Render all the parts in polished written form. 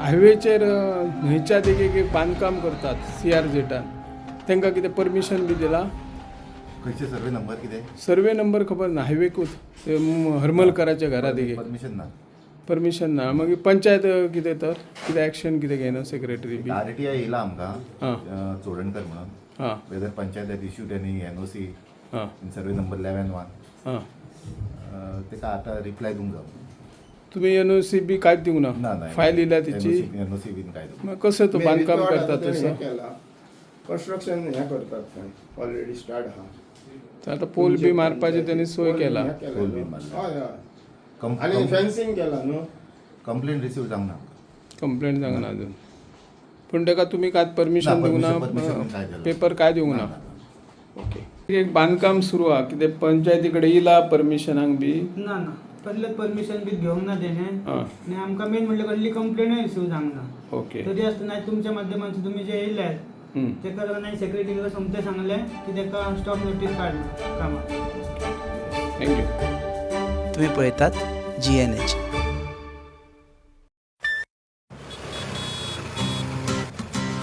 हायवेचेर न्हंयच्या देगेक एक बांदकाम करतात सी आर झेडान, तांकां कितें परमिशन बी दिलां? खंयचे सर्वे नंबर कितें? सर्वे नंबर खबर ना. हायवेकूच ते हरमलकराच्या घरा देगेक. परमिशन ना. परमिशन ना. मागीर पंचायत कितें तर कितें एक्शन कितें घेयना secretary B? RTI येयला आमकां. हां. चोडणकर म्हणून हां whether panchayat has issued any NOC हां in survey number 11-1. हां तेका आतां रिप्लाय दिवंक जावं. तुमी एनओसी बी कांयच दिवंक ना. ना? ना. फायल येयल्या तिची? एनओसी बीन काय दिवंक. मागीर कशें तो बांदकाम करता तसो? कन्स्ट्रक्शन हें करतात थंय ऑलरेडी स्टार्ट आहा. तर आतां पोल बी मारपाची तेणी सोय केला. पोल बी मारला. हय हय, आनी फेन्सिंग केला न्हू. कंप्लेंट रिसीव जावंक ना आमकां. कंप्लेंट जावंक ना अजून, पूण ताका तुमी कांयच परमिशन ना, दिवंक permission ना? काय केलं. पेपर काय दिवंक ना? ना. ओके. एक बांदकाम सुरू आहा, कितें पंचायती कडेन येयला परमिशनाक बी? ना ना, कसलेच परमिशन बी घेवंक ना तेणें. आं आनी आमकां मेन म्हणल्यार कसली कंप्लेनूय रिसीव जावंक ना. ओके. तरी आसतना तुमच्या माध्यमांतून तुमी जे येयल्यात तेका लागून हांवें सेक्रेटरीक सोमतें सांगलें की तेका स्टॉप नोटीस काड कामाक. Thank you. तुम्ही पळयतात जीएनएच.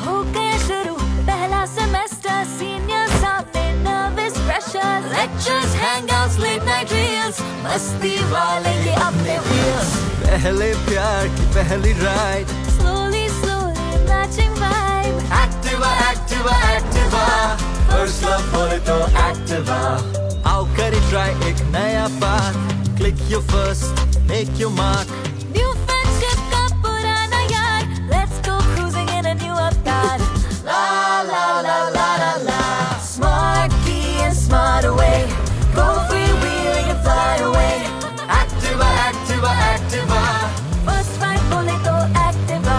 हो गया शुरू पहला सेमेस्टर, सीनियर सामने nervous pressure, lectures, hangouts, late night reels, मस्ती वाले ये अपने व्हील्स. पहले प्यार की पहली ride. Slowly slowly matching vibe. Activa, Activa, Activa. First love बोले तो एक्टिवा. आओ करे ट्राई एक नया path. Click your first, make your mark. New friendship का पुराना यार, let's go cruising in a new avatar. La la la la la la, smart key and smart away, go free wheeling and fly away. Activa, Activa, Activa. First ride बोले तो Activa.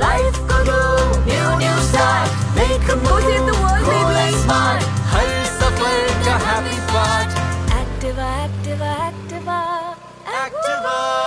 Life co do new new start, make a move, the world, Cool and smart, हर सफर का happy part. Activa, Activa, Activa. Activa.